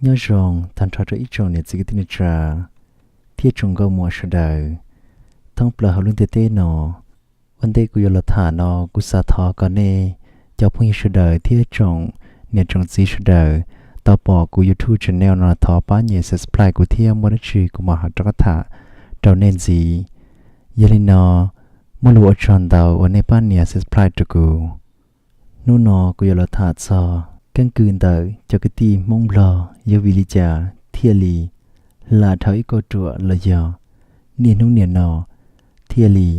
Nyob zoo tag nrho rau ib tsoom niam txiv kwv tij neej tsa thiab tsoom nkauj muam sawv daws thoob plaws hauv lub ntiaj teb no. Ua ntej kuv yuav los tham no, kuv xav thov kom nej cov phooj ywg sawv daws thiab tsoom niam tsoom txiv sawv daws tau pom kuv YouTube channel no thov pab nyem subscribe kuv thiab, muaj dab tsi kuv mam ho rov qab tham rau nej ntxiv. Yog li no, muaj lus ua tsaug ntau uas nej pab nias subscribe rau kuv. Hnub no kuv yuav los tham txog keeb kwm ntawm cov kwv tij Hmoob Nplog yog vim li cas thiaj li lam dhau ib kauj ruam los yog niaj hnub niam no thiaj li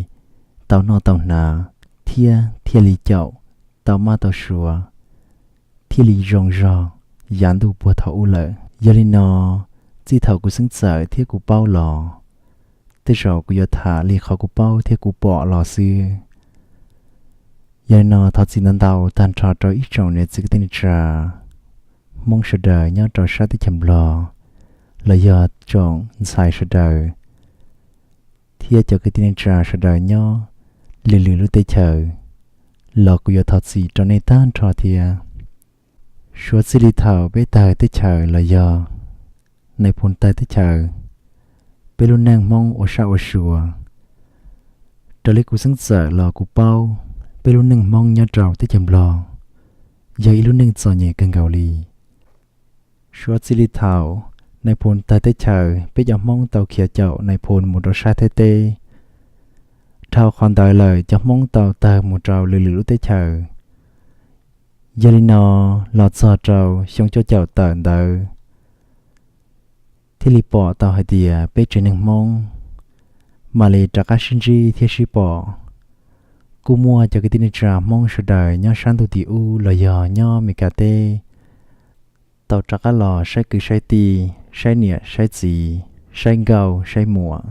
tau noj tau hnav thiab thiaj li caum tau mab tau suav, thiaj li zoo zog yav ntuj puag thaum ub lawm. Yog li no, txij thaum kuv xeeb txawm thiab kuv paub los, tej zaum kuv yuav tham li qhov kuv paub thiab kuv pom los xwb. Yog li no, thov txim ntau ntau tag nrho rau ib tsoom niam txiv kwv tij neej tsa Hmoob sawv daws nyob rau sab teb chaws Nplog los yog tsoom ntxhais sawv daws thiab cov kwv tij neej tsa sawv daws nyob lwm lwm lub teb chaws, los kuv yuav thov txim rau nej tag nrho thiab. Suav txij li thaum peb tawg teb chaws los yog nais phoo tawg teb chaws, peb lub neej Hmoob ua sab ua sua. Raws li kuv xeeb txawm los kuv paub, peb lub neej Hmoob nyob rau teb chaws Nplog yog ib lub neej txom nyem kawg nkaus li. Suav txij li thaum nais phoo tawg teb chaws, peb cov Hmoob tau khiav caum nais phoo mus rau sab Thaib teb. Dhau qhov ntawd lawm cov Hmoob tau tawg mus rau lwm lwm lub teb chaws. Yog li no, los txog rau xyoo cuaj caum tawm ntawd, thiaj li pom tau hais tias peb tsev neeg Hmoob mam li rov qab sib ntsib thiab sib pom. Kuj muaj cov kwv tij neej tsa Hmoob sawv daws nyob sab ntuj tim ub los yog nyob Meskas teb tau rov qab los saib kwv saib tij, saib niam saib txiv, saib nkauj saib muam,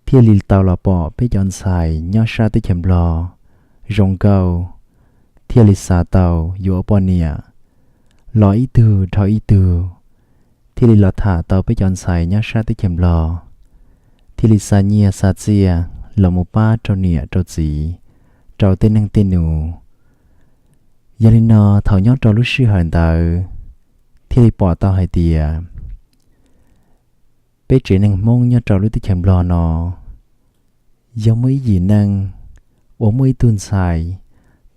thiaj li tau los pom peb cov ntxhais nyob sab teb chaws Nplog zoo nkauj, thiaj li xav tau yuav ua poj niam, los ib tug dhau ib tug, thiaj li los tham tau peb cov ntxhais nyob sab teb chaws Nplog, thiaj li xa nyiaj xa txiaj los mus pab rau niam rau txiv, rau tej neej tej nus. Yog li no, thaum nyob rau lub sij hawm ntawd, thiaj li pom tau hais tias peb tsev neeg Hmoob nyob rau lub teb chaws Nplog no yog muaj ib yim neej uas muaj ib tug ntxhais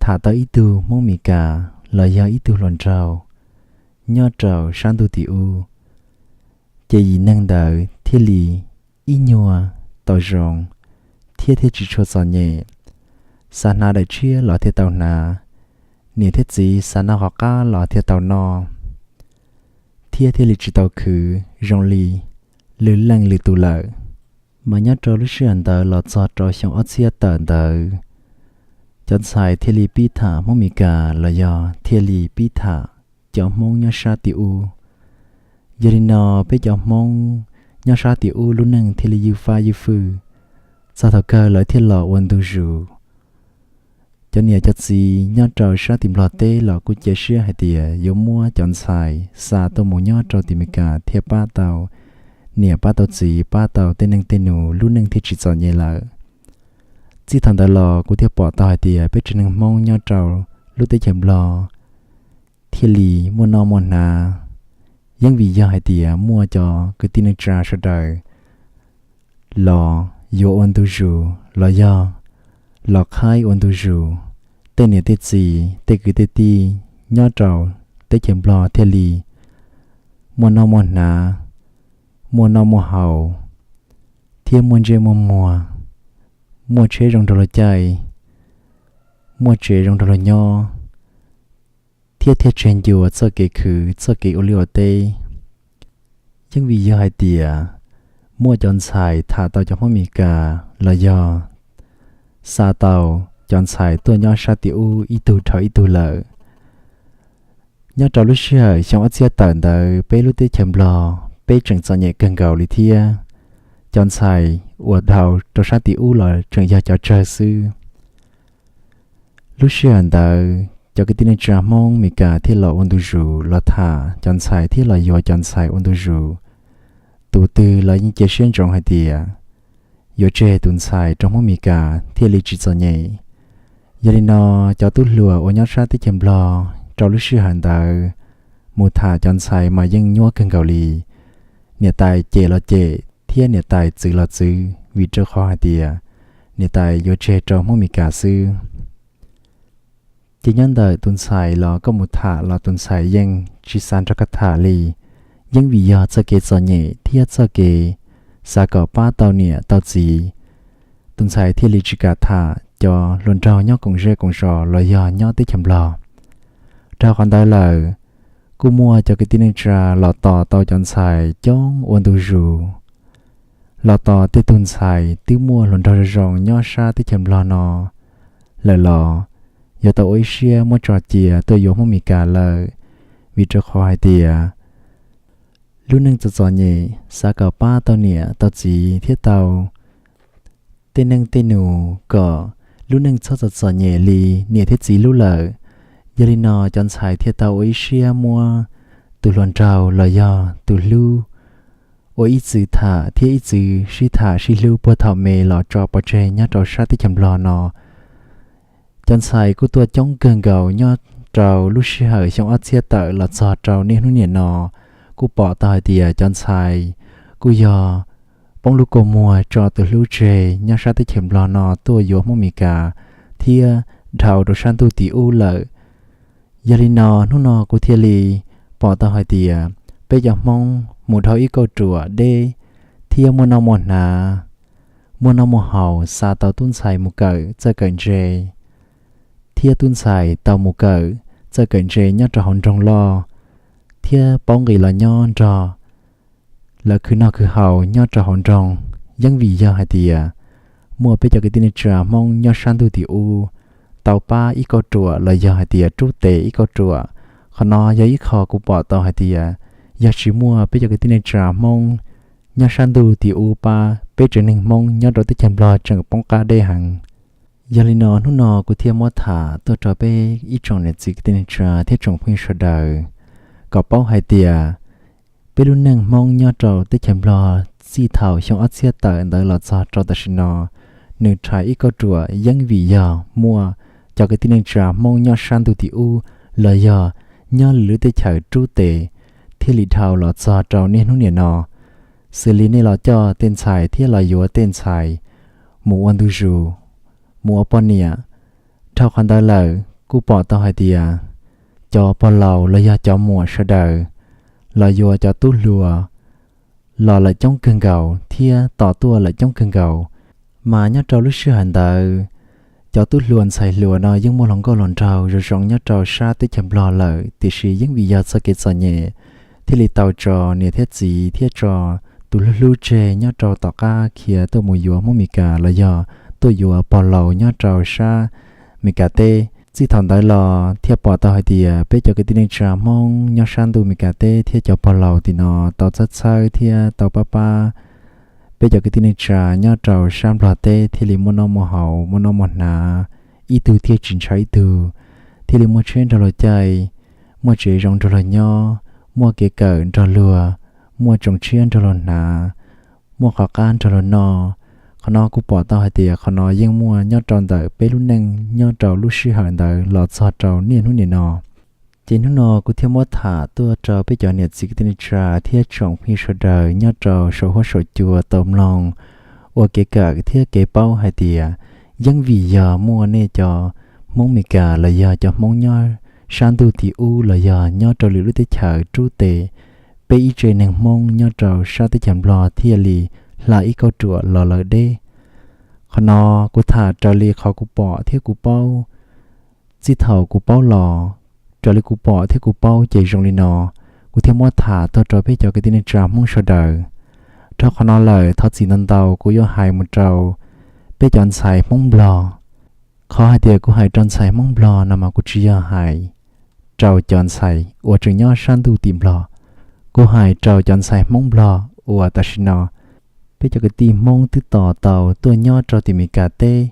tham tau ib tug Hmoob Mes Kas los yog ib tug hluas nraug nyob rau sab ntuj tim ub, ces yim neeg ntawd thiaj li ib nyuag tau zoo thiab thiaj tsis tshua txom nyem. Xav hnav daim tshiab los thiaj tau hnav, niam thiab txiv xav noj qhov qab los thiaj tau noj, thiab thiaj li tsis tau khwv zoo li lwm leej lwm tus lawm. Mas nyob rau lub sij hawm ntawd los txog rau xyoo ob txhiab tawm ntawd, cov ntxhais thiaj li pib tham Hmoob Mes Kas los yog thiaj li pib tham cov Hmoob nyob sab tim ub. Yog li no, peb cov Hmoob nyob sab tim ub lub neej thiaj li ywj fab ywj fwj, txog thaum kawg lawv thiaj los ua ntu zus. Cov niam cov txiv nyob rau sab tim Nplog teb los kuj cia siab hais tias yuav muab cov ntxhais xa tuaj mus nyob rau tim Mes Kas thiaj pab tau niam pab tau txiv pab tau tej neej tej nus lub neej thiaj tsis txom nyem lawm. Txij thaum ntawd los kuv thiaj pom tau hais tias peb tsev neeg Hmoob nyob rau lub teb chaws Nplog thiaj li muaj noj muaj hnav, yeej vim yog hais tias muaj cov kwv tij neej tsa sawv daws los yuav ua ntu zus los yog los qhaib ua ntu zus, tej niam tej txiv tej kwv tej tij nyob rau teb chaws Nplog thiaj li muaj noj muaj hnav, muaj noj muaj haus, thiab muaj ntsej muaj muag, muaj tsheb zoo nrog luag caij, muaj tsev zoo nrog luag nyob, thiab thiaj tseg ncua txoj kev khwv txoj kev ua liaj ua teb. Yeej vim yog hais tias muaj cov ntxhais tham tau cov Hmoob Mes Kas los yog xa tau cov ntxhais tuaj nyob sab tim ub ib tug dhau ib tug lawm. Nyob rau lub sij hawm xyoo ob txhiab tawm ntawd peb lub teb chaws Nplog peb tseem txom nyem kawg nkaus li thiab, cov ntxhais uas dhau rau sab tim ub los tseem yog cov tsawg xwb. Lub sij hawm ntawd cov kwv tij neej tsa Hmoob Mes Kas thiaj los ua ntu zus los tham cov ntxhais thiab los yuav cov ntxhais ua ntu zus. Tus twg los yeej cia siab ntsoov hais tias yuav tseg tus ntxhais rau Hmoob Mes Kas thiaj li tsis txom nyem. Yog li no, cov tub hluas uas nyob sab teb chaws Nplog rau lub sij hawm ntawd mus tham cov ntxhais mas yeej nyuab kawg nkaus li. Niam tais cem los cem thiab niam tais txwv los txwv vim rau qhov hais tias niam tais yuav tseg rau Hmoob Mes Kas xwb. Ces nyob ntawm tus ntxhais los koj mus tham los tus ntxhais yeej tsis xav nrog koj tham li, yeej vim yog txoj kev txom nyem thiab txoj kev xav kom pab tau niam tau txiv. Tus ntxhais thiaj li tsis kam tham cov hluas nraug nyob koom zej koom zos los yog nyob teb chaws Nplog. Dhau qhov ntawd lawm, kuj muaj cov kwv tij neej tsa los tos tau cov ntxhais coob ua ntu zus. Los tos tej tug ntxhais twb muaj hluas nraug zoo zoo nyob sab teb chaws Nplog no lawm los yuav tau ua ib siab muab tso cia tuaj yuav Hmoob Mes Kas lawm, vim rau qhov hais tias lub neej txom txom nyem xav kom pab tau niam tau txiv thiab tau tej neej tej nus kom lub neej txhob txom txom nyem li niam thiab txiv lub lawm. Yog li no cov ntxhais thiaj tau ua ib siab muab tus hluas nraug los yog tus hlub ua ib txwm tham thiab ib txwm sib tham sib hlub puag thaum me los tso pov tseg nyob rau sab teb chaws Nplog no. Cov ntxhais kuj tuaj coob kawg nkaus nyob rau lub sij hawm xyoo ob txhiab tawm los txog rau niaj hnub niam no. Kuj pom tau hais tias cov ntxhais kuj yog poob lub kua muag tso tus hlub tseg nyob sab teb chaws Nplog no tuaj yuav Hmoob Mes Kas thiab dhau rau sab ntuj tim ub lawm. Yog li no hnub no kuv thiaj li pom tau hais tias peb cov Hmoob mus dhau ib kauj ruam deb thiab muaj noj muaj hnav, muaj noj muaj haus xa tau tub ntxhais mus kawm txawj kawm ntse, thiab tub ntxhais tau mus kawm txawj kawm ntse nyob rau hauv nroog loj, thiab paub nqis los nyob nrog lawv khwv noj khwv haus nyob rau hauv nroog. Yeeb vim yog hais tias muaj peb cov kwv tij neej tsa Hmoob nyob sab ntuj tim ub tau pab ib kauj ruam los yog hais tias rub tes ib kauj ruam. Qhov no yog ib qho kuv pom tau hais tias yog tsis muaj peb cov kwv tij neej tsa Hmoob nyob sab ntuj tim ub pab, peb tsev neeg Hmoob nyob rau teb chaws Nplog tseem poob qab deb heev. Yog li no hnub no kuv thiaj muab tham tuaj rau peb ib tsoom niam txiv kwv tij neej tsa thiab tsoom phooj ywg sawv daws kom paub hais tias peb lub neej Hmoob nyob rau teb chaws Nplog txij thaum xyoo ob txhiab tawm ntawd los txog rau tam sim no, nws rhais ib kauj ruam yeeb vim yog muaj cov kwv tij neej tsa Hmoob nyob sab ntuj tim ub los yog nyob lwm lub teb chaws rub tes thiaj li dhau los txog rau niaj hnub niam no. Xws li nej los coj tej ntxhais thiab los yuav tej ntxhais mus ua ntu zus, mus ua poj niam. Dhau qhov ntawd lawm kuj pom tau hais tias cov pog laus los yog cov muam sawv daws los yuav cov tub hluas los lawm coob kawg nkaus thiab tos tuaj lawm coob kawg nkaus. Mas nyob rau lub sij hawm ntawd, cov tub hluas ntxhais hluas no yeej muaj hluas nkauj hluas nraug zoo zoo nyob rau sab teb chaws Nplog lawm, tiam sis yeeb vim yog txoj kev txom nyem thiaj li tau tso niam thiab txiv thiab tso tus hlub hlub tseg nyob rau tom qab khiav tuaj mus yuav Hmoob Mes Kas los yog tuaj yuav pog laus nyob rau sab Mes Kas teb. Txij thaum ntawd los thiaj pom tau hais tias peb cov kwv tij neej tsa Hmoob nyob sab ntuj Mes Kas teb thiab cov pog laus tim no tau txhawb txhawb thiab tau pab pab peb cov kwv tij neej tsa nyob rau sab Nplog teb thiaj li muaj noj muaj haus, muaj noj muaj hnav, ib tug thiaj tsis ntshaw ib tug, thiaj li muaj tsheb nrog luag caij, muaj tsev zoo nrog luag nyob, muaj kev kawm nrog luag, muaj tsoos tshiab nrog luag hnav, muaj qhov qab nrog luag noj. Qhov no kuv pom tau hais tias qhov no yeej muaj nyob rau ntawm peb lub neej nyob rau lub sij hawm ntawd los txog rau niaj hnub niam no. Ces hnub no kuv thiaj muab tham tuaj rau peb cov niam txiv kwv tij neej tsa thiab tsoom phooj ywg sawv daws nyob rau saum huab saum cua tau mloog ua kev kawm thiab kev paub hais tias yeeb vim yog muaj nej cov Hmoob Mes Kas los yog cov Hmoob nyob sab ntuj tim ub los yog nyob rau lwm lub teb chaws rub tes, peb ib tsev neeg Hmoob nyob rau sab teb chaws Nplog thiaj li hla ib kauj ruam los lawm deb. Qhov no kuv tham raws li qhov kuv pom thiab kuv paub. Txij thaum kuv paub los, raws li kuv pom thiab kuv paub ces zoo li no, kuv thiaj muab tham tuaj rau peb cov kwv tij neej tsa Hmoob sawv daws. Rau qhov no lawm thov txim ntau ntau kuv yuav hais mus rau peb cov ntxhais Hmoob Nplog. Qhov hais tias kuv hais rau ntxhais Hmoob Nplog no mas kuv tsis yog hais rau cov ntxhais uas tseem nyob sab ntuj tim Nplog. Kuv hais rau cov ntxhais Hmoob Nplog uas tam sim no peb cov kwv tij Hmoob twb tos tau tuaj nyob rau tim Mes Kas teb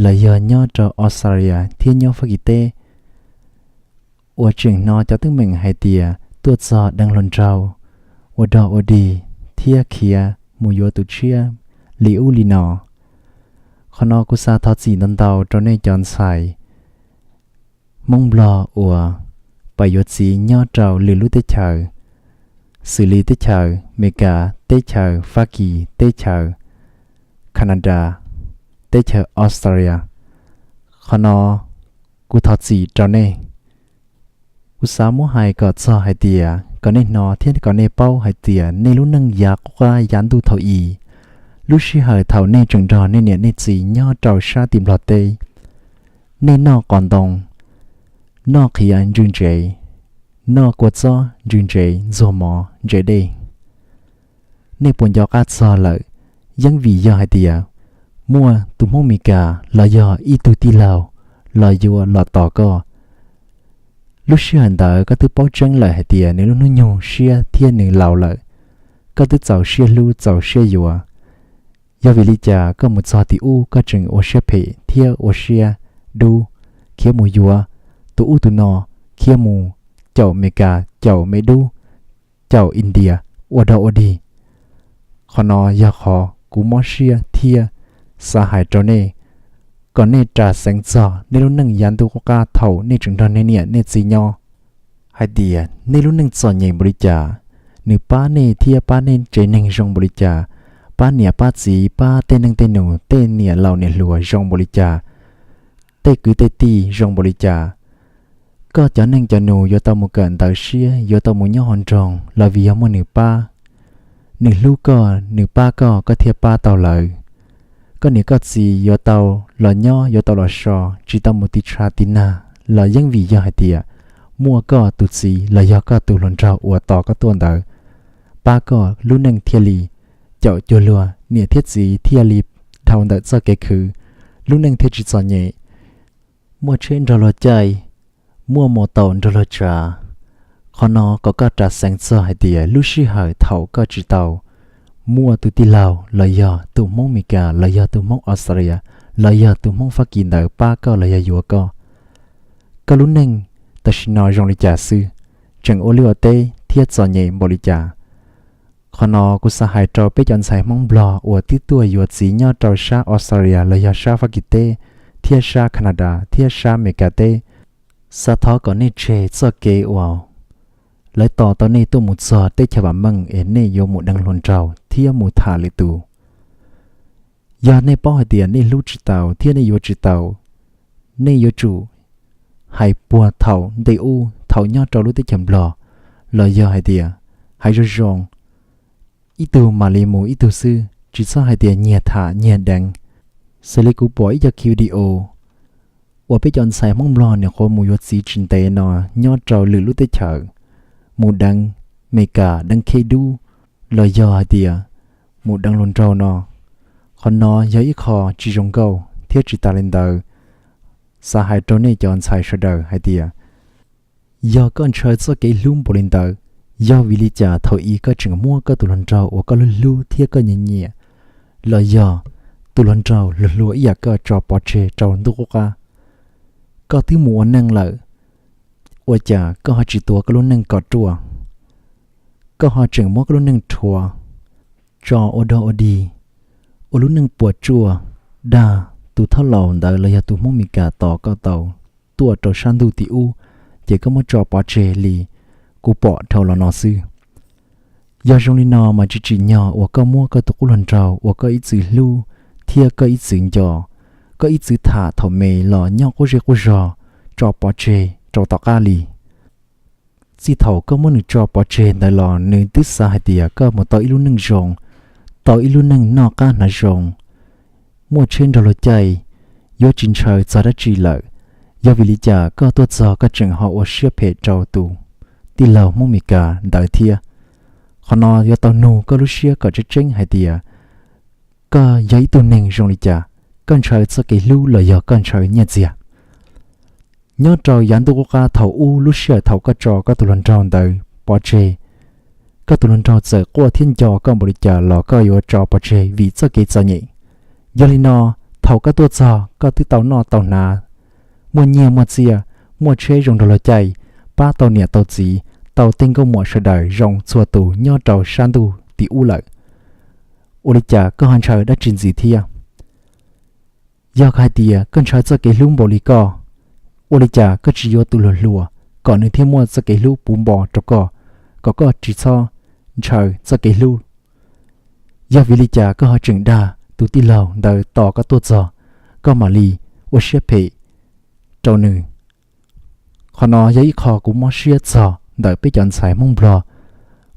los yog nyob rau Australia thiab nyob Fab Kis teb, uas tseem hnov cov teeb meem hais tias tuaj txog deev hluas nraug ua dog ua dig thiab khiav mus yuav tus tshiab li ub li no. Qhov no kuv xav thov txim ntau ntau rau nej cov ntxhais Hmoob Nplog uas pais yuav txiv nyob rau lwm lub teb chaws, xws li teb chaws Amelikas, teb chaws Fab Kis, teb chaws Kanadas, teb chaws Australia. Qhov no kuv thov txim rau nej. Kuv xav muab hais kom txog hais tias kom nej hnov thiab kom nej paub hais tias nej lub neej yav qub qab yav ntuj thaum i, lub sij hawm thaum nej tseem nrog nej niam nej txiv nyob rau sab tim Nplog teb, nej noj qos ntoo, noj qhiav ntswg ntsev, noj kua txob ntswg ntsev ntxuag mov ntsev dej. Nej puas nco qab txog lawm? Yeeb vim yog hais tias muaj tus Hmoob Meskas los yog ib tug tij laug los yuav los tos koj. Lub sij hawm ntawd koj twb paub tseeb lawm hais tias nws lub hnub nyoog siab thiab nws laus lawm, koj twb txaus siab hlub txaus siab yuav. Yog vim li cas koj mus txog tim ub koj tseem ua siab phem thiab ua siab dub, khiav mus yuav tus ub tus no, khiav mus caum Meskas, caum me dub, caum India, ua dog ua dig? Qhov no yog qhov kuv mob siab thiab xav hais rau nej, kom nej ras xeev txog nej lub neej yav ntuj qub qab thaum nej tseem nrog nej niam nej txiv nyob, hais tias nej lub neej txom nyem npaum li cas, nws pab nej thiab pab nej tsev neeg zoo npaum li cas, pab niam pab txiv, pab tej neej tej nus, tej niam laus niam hluas zoo npaum li cas, tej kwv tej tij zoo npaum li cas. Koj cov neej cov nus yuav tau mus kawm ntawv siab, yuav tau mus nyob hauv nroog los vim yog muaj nws pab, nws hlub koj, nws pab koj, koj thiaj pab tau lawv. Koj niam koj txiv yuav tau los nyob, yuav tau los so, tsis tau mus tiv tshav tiv nag los yeej vim yog hais tias muaj koj tus txiv los yog koj tus hluas nraug uas tos koj tuaj ntawd pab koj, lub neej thiaj li caum cuag luag, niam thiab txiv thiaj li dhau ntawm txoj kev khwv, lub neej thiaj tsis txom nyem, muaj tsheb nrog luag caij, muaj mus taus nrog luag tsav. Qhov no kom koj ras xeev txog hais tias lub sij hawm thaum koj tsis tau muaj tus tij laug los yog tus Hmoob Meskas los yog tus Hmoob Australia los yog tus Hmoob Fab Kis ntawd pab koj los yog yuav koj, koj lub neej tam sim no zoo li cas xwb, tseem ua liaj ua teb thiab txom nyem npaum li cas. Qhov no kuv xav hais rau peb cov ntxhais Hmoob Nplog uas twb tuaj yuav txiv nyob rau sab Australia los yog sab Fab Kis teb thiab sab Canada thiab sab Amelikas teb, xav thov kom nej tseg txoj kev uas lawv tos tau nej tuaj mus txog teb chaws vam meej es nej yuav mus deev hluas nraug thiab mus tham lwm tus. Yog nej paub hais tias nej hlub tsis tau thiab nej yuav tsis tau, nej yuav tsum hais puag thaum ntej ub thaum nyob rau lub teb chaws Nplog, los yog hais tias hais zoo zoo, ib tug mam li mus ib tug xwb, tsis txhob hais tias nyiag tham nyiag deev. Xws li kuv pom ib co video uas peb cov ntxhais Hmoob Nplog nyuam qhuav mus yuav txiv tsis ntev no nyob rau lwm lub teb chaws, mus deev Meskas, deev Khej Dub, los yog hais tias mus deev hluas nraug no. Qhov no yog ib qho tsis zoo nkauj thiab tsis tas li ntawd. Xav hais rau nej cov ntxhais sawv daws hais tias, yog koj ntshaw txoj kev hlub npaum li ntawd, yog vim li cas thaum i koj tseem muab koj tus hluas nraug uas koj hlub hlub thiab koj nyiam nyiam, los yog tus hluas nraug hluas hluas ib yam koj tso pov tseg rau ntuj qub qab? Koj twb mus ua neej lawm, ua cas koj ho tsis tuav koj lub neej kom ruaj? Koj ho tseem muab koj lub neej rhuav, tso ua dog ua dig, ua lub neej puas tsuaj, dag tus thab laus ntawd los yog tus Hmoob Meskas tos koj tau tuaj rau sab ntuj tim ub, ces koj muab tso pov tseg li kuv pom dhau los no xwb. Yog zoo li no mas tsis tsim nyog uas koj muab koj tus qub hluas nraug uas koj ib txwm hlub thiab koj ib txwm nco, koj ib txwm tham thaum me los nyob qub zej qub zog tso pov tseg rau tom qab li. Txij thaum koj muab nws tso pov tseg ntawd los nws twb xav hais tias koj mus tau ib lub neej zoo, tau ib lub neej noj qab hnav zoo, muaj tsheb nrog luag caij, yuav tsis ntshaw txog dab tsi lawm. Yog vim li cas koj tuaj txog koj tseem ho ua siab phem rau tus tij laug Hmoob Meskas ntawd thiab? Qhov no yuav tau nug koj lub siab kom tseeb tseeb hais tias koj yog ib tug neeg zoo li cas, koj ntshaw txoj kev hlub los yog koj ntshaw nyiaj txiag? Nyob rau yav ntuj qub qab thaum ub lub sij hawm thaum koj tso koj tus hluas nraug ntawd pov tseg, koj tus hluas nraug txawm quaj thiab nco koj npaum li cas los koj yuav tso pov tseg vim txoj kev txom nyem. Yog li no, thaum koj tuaj txog koj twb tau noj tau hnav, muaj nyiaj muaj txiaj, muaj tsheb zoo nrog luag caij, pab tau niam tau txiv, tau tej nkauj muam sawv daws zoo txhua tus nyob rau sab ntuj tim ub lawm, ua li cas koj ho ntshaw dab tsi ntxiv thiab? Yog hais tias koj ntshaw txoj kev hlub npaum li koj, ua li cas koj tsis yuav tus hluas hluas, kom nws thiaj muaj txoj kev hlub puv npo rau koj, kom koj tsis txhob ntshaw txoj kev hlub. Yog vim li cas koj ho tseem dag tus tij laug ntawd tos koj tuaj txog, koj mam li ua siab phem rau nws? Qhov no yog ib qho kuv mob siab txog ntawm peb cov ntxhais Hmoob Nplog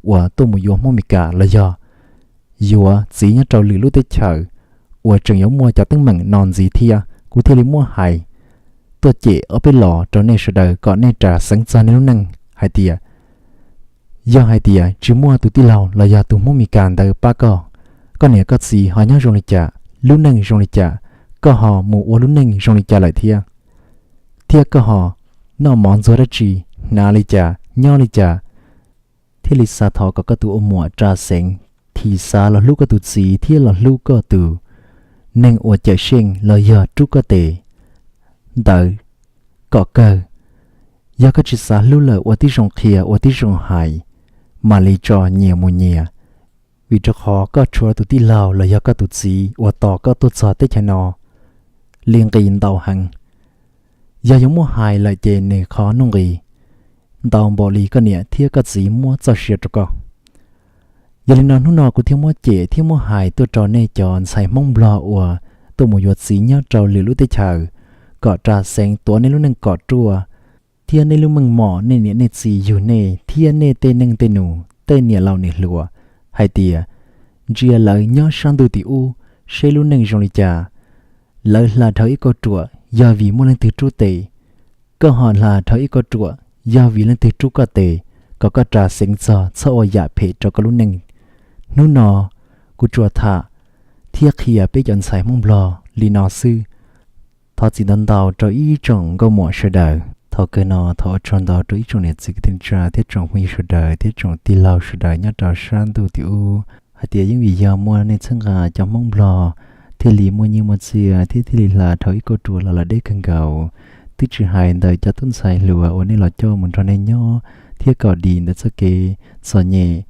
uas tuaj mus yuav Hmoob Meskas los yog yuav txiv nyob rau lwm lub teb chaws uas tseem yuav muaj cov teeb meem no ntxiv thiab, kuv thiaj li muab hais tuaj cem ob peb los rau nej sawv daws kom nej ras xeev txog nej lub neej hais tias, yog hais tias tsis muaj tus tij laug los yog tus Hmoob Meskas ntawd pab koj, koj niam koj txiv ho nyob zoo li cas, lub neej zoo li cas, koj ho mus ua lub neej zoo li cas lawm thiab? Thiab koj ho noj mov ntxuag dab tsi, hnav li cas, nyob li cas, thiaj li xav thov kom koj tus ua muam ras xeev, thim xav los hlub koj tus txiv thiab los hlub koj tus neeg uas cawm seej los yog rub koj tes ntawd kom kawg. Yog koj tsis xav hlub lawm, ua tib zoo qhia, ua tib zoo hais, mam li tso nyias mus nyias, vim rau qhov koj tshuav tus tij laug los yog koj tus txiv uas tos koj tuaj txog teb chaws no li nqis ntau heev. Yog yuav muab hais lawm ces nws qhov nuj nqis ntau npaum li koj niam thiab koj txiv muab txoj sia rau koj. Yog li no hnub no kuv thiaj muab cem thiab muab hais tuaj rau nej cov ntxhais Hmoob Nplog uas tuaj mus yuav txiv nyob rau lwm lub teb chaws, kom ras xeev tuav nej lub neej kom ruaj, thiab nej lub meej mom nej niam nej txiv yug nej thiab nej tej neej tej nus tej niam laus niam hluas, hais tias ntsia lawv nyob sab ntuj tim ub seb lub neej zoo li cas. Lawv hla dhau ib kauj ruam yog vim muaj leej twg rub tes, koj ho hla dhau ib kauj ruam yog vim leej twg rub koj tes, kom koj ras xeev txog txhob ua yam phem rau koj lub neej. Hnub no kuv tsuas tham thiab qhia peb cov ntxhais Hmoob Nplog li no xwb. Thov txim ntau ntau rau ib tsoom nkauj muam sawv daws. Thaum kawg no thov ua tsaug ntau rau ib tsoom niam txiv kwv tij neej tsa thiab tsoom phooj ywg sawv daws thiab tsoom tij laug sawv daws nyob rau sab ntuj tim ub, hais tias yeej vim yog muaj nej txhawb nqa cov Hmoob Nplog thiaj li muaj nyiaj muaj txiaj thiab thiaj li hla dhau ib kauj ruam los lawm deb kawg nkaus. Twb tsis hais ntawm cov tub ntxhais hluas uas nej los coj mus nrog nej nyob thiab kom dim ntawm txoj kev txom nyem,